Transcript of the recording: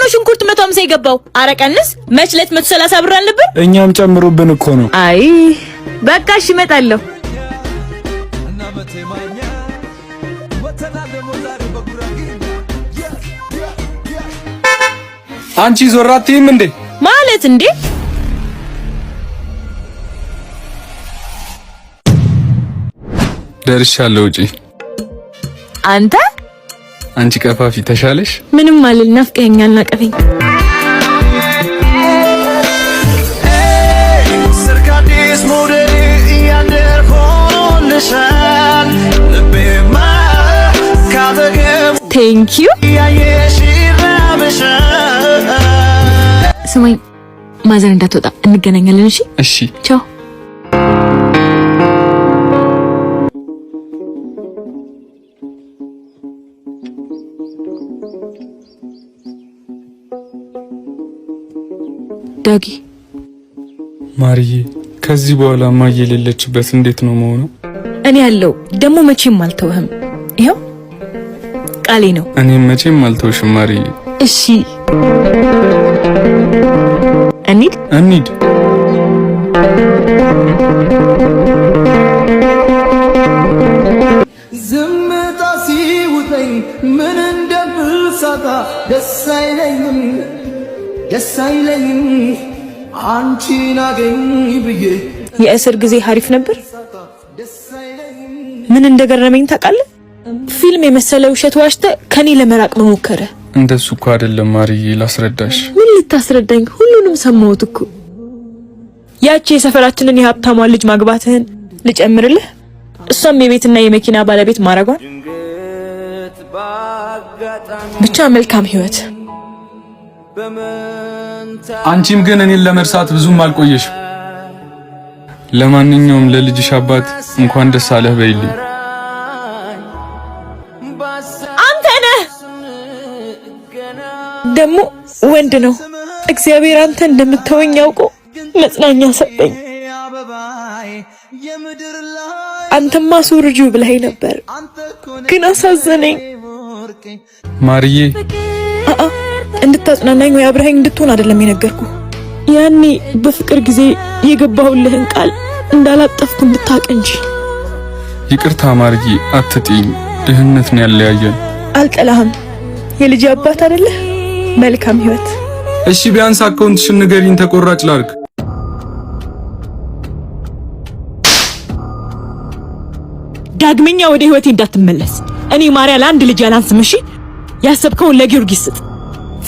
ነው ሽንኩርት 150 የገባው? አረ ቀንስ። መች ዕለት 130 ብር አልነበር? እኛም ጨምሮብን እኮ ነው። አይ በቃ እሺ እመጣለሁ። አንቺ ዞር አትይም እንዴ? ማለት እንዴ? ደርሻለሁ። ውጪ። አንተ አንቺ ቀፋፊ ተሻለሽ? ምንም አልል። ናፍቀኸኛል። ናቀፈኝ። ሰርካዲስ ሞዴል እያደር ሆኖልሻል ልቤማ ካጠገቡ Thank you። እያየሽ ይራብሻል። ስማኝ፣ ማዘር እንዳትወጣ እንገናኛለን። እሺ? እሺ። ቻው። ዳጊ። ማርዬ፣ ከዚህ በኋላ እማዬ የሌለችበት እንዴት ነው መሆኑ? እኔ ያለው ደግሞ መቼም አልተውህም። ይኸው ቃሌ ነው። እኔም መቼም አልተውሽም ማርዬ። እሺ እንሂድ። እንሂድ። ዝምታ ሲውጠኝ ምን እንደምሳታ ደስ አይለኝም ደስ አይለኝም አንቺን አገኝ ብዬ። የእስር ጊዜ ሀሪፍ ነበር። ምን እንደገረመኝ ታውቃለህ? ፊልም የመሰለ ውሸት ዋሽተህ ከኔ ለመራቅ መሞከረ። እንደሱ እኮ አይደለም ማርዬ፣ ላስረዳሽ። ምን ልታስረዳኝ? ሁሉንም ሰማሁት እኮ። ያቺ የሰፈራችንን የሀብታሟን ልጅ ማግባትህን ልጨምርልህ? እሷም የቤትና የመኪና ባለቤት ማድረጓን። ብቻ መልካም ህይወት። አንቺም ግን እኔን ለመርሳት ብዙም አልቆየሽም። ለማንኛውም ለልጅሽ አባት እንኳን ደስ አለህ በይልኝ። አንተ ነህ ደግሞ ወንድ ነው። እግዚአብሔር አንተ እንደምተወኝ አውቆ መጽናኛ ሰጠኝ። አንተማ ሱርጁ ብለኸኝ ነበር፣ ግን አሳዘነኝ። ማርዬ። አአ፣ እንድታጽናናኝ ወይ አብረኸኝ እንድትሆን አይደለም የነገርኩ። ያኔ በፍቅር ጊዜ የገባሁልህን ቃል እንዳላጠፍኩ እንድታውቅ እንጂ። ይቅርታ ማርዬ፣ አትጥኝ። ድህነት ነው ያለያየን። አልጠላህም። የልጅ አባት አይደለህ? መልካም ህይወት። እሺ ቢያንስ account ሽን ንገሪኝ፣ ተቆራጭ ላርግ። ዳግመኛ ወደ ህይወቴ እንዳትመለስ። እኔ ማርያ ለአንድ ልጅ አላንስም። እሺ፣ ያሰብከውን ለጊዮርጊስ ስጥ።